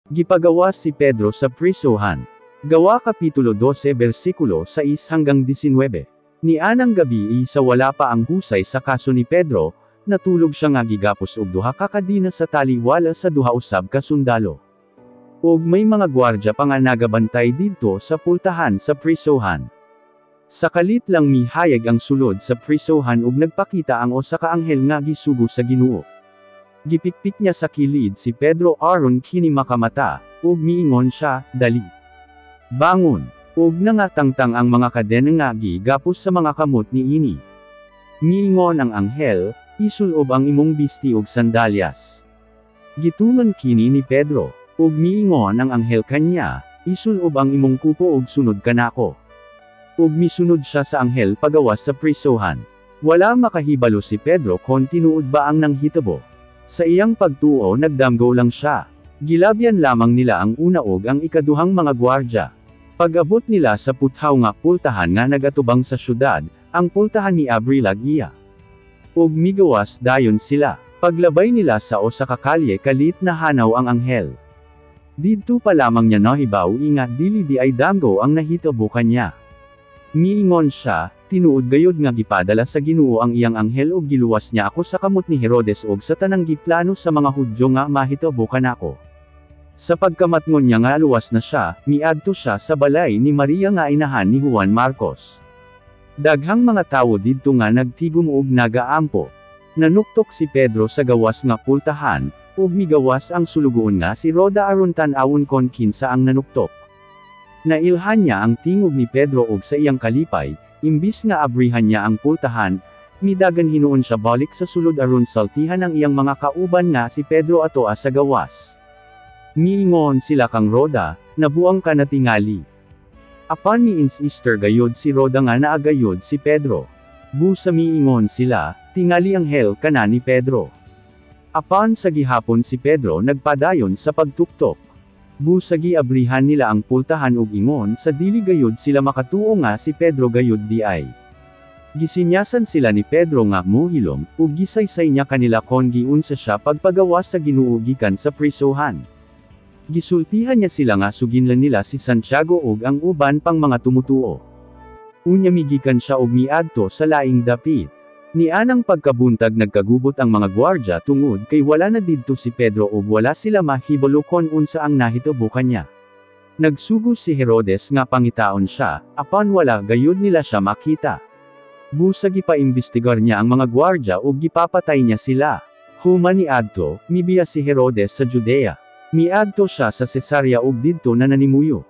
Gipagawas si Pedro sa prisohan. Gawa Kapitulo 12 versikulo 6 hanggang 19. Nianang gabi sa wala pa ang husay sa kaso ni Pedro, natulog siya nga gigapos og duha ka kadena sa taliwala sa duha usab ka sundalo. Ug may mga gwardya pa nga nagabantay didto sa pultahan sa prisohan. Sa kalit lang mihayag ang sulod sa prisohan ug nagpakita ang usa ka anghel nga gisugo sa Ginoo. Gipikpik niya sa kilid si Pedro aron kini makamata, ug miingon siya, "Dali. Bangon." Ug nangatangtang ang mga kadena nga gigapos sa mga kamot niini. Miingon ang anghel, "Isulob ang imong bisti ug sandalyas." Gituman kini ni Pedro, ug miingon ang anghel kanya, "Isulob ang imong kupo ug sunod kanako." Ug misunod siya sa anghel pagawas sa prisohan. Wala makahibalo si Pedro kon tinuod ba ang nanghitabo. Sa iyang pagtuo nagdamgo lang siya. Gilabyan lamang nila ang una ug ang ikaduhang mga gwardya. Pag-abot nila sa puthaw nga pultahan nga nagatubang sa syudad, ang pultahan ni Abrilag iya. Ug migawas dayon sila. Paglabay nila sa usa ka kalye kalit nahanaw ang anghel. Didto pa lamang niya nahibaw nga dili diay damgo ang nahitabo kanya. Miingon siya, "Tinuod gayud nga gipadala sa Ginoo ang iyang anghel ug giluwas niya ako sa kamot ni Herodes ug sa tanang giplano sa mga Hudyo nga mahitabo kanako." Sa pagkamatngon niya nga luwas na siya, miadto siya sa balay ni Maria nga inahan ni Juan Marcos. Daghang mga tawo didto nga nagtigom ug nagaampo. Nanuktok si Pedro sa gawas nga pultahan, ug migawas ang sulugoon nga si Roda aron tan-awon kon kinsa ang nanuktok. Nailhan niya ang tingog ni Pedro ug sa iyang kalipay, imbis nga abrihan niya ang pultahan, midagan hinuon siya balik sa sulod aron sultihan ang iyang mga kauban nga si Pedro atoa sa gawas. Miingon sila kang Roda, "Nabuang ka na tingali." Apan mi-insister gayod si Roda nga naa gayod si Pedro. Busa miingon sila, "Tingali anghel kana ni Pedro." Apan sa gihapon si Pedro nagpadayon sa pagtuktok. Busa giabrihan nila ang pultahan ug ingon sa dili gayud sila makatuo nga si Pedro gayud diay. Gisinyasan sila ni Pedro nga mohilom, ug gisaysay niya kanila kon giunsa siya pagpagawas sa Ginoo gikan sa prisohan. Gisultihan niya sila nga suginlan nila si Santiago ug ang uban pang mga tumutuo. Unya migikan siya og miadto sa laing dapit. Nianang pagkabuntag nagkagubot ang mga gwardya tungod kay wala na didto si Pedro ug wala sila mahibalo kon unsa ang nahitabo kanya. Nagsugo si Herodes nga pangitaon siya, apan wala gayud nila siya makita. Busa gipaimbestigar niya ang mga gwardya ug gipapatay niya sila. Human niadto, mibiya si Herodes sa Judea. Miadto siya sa Cesarea ug didto na nanimuyo.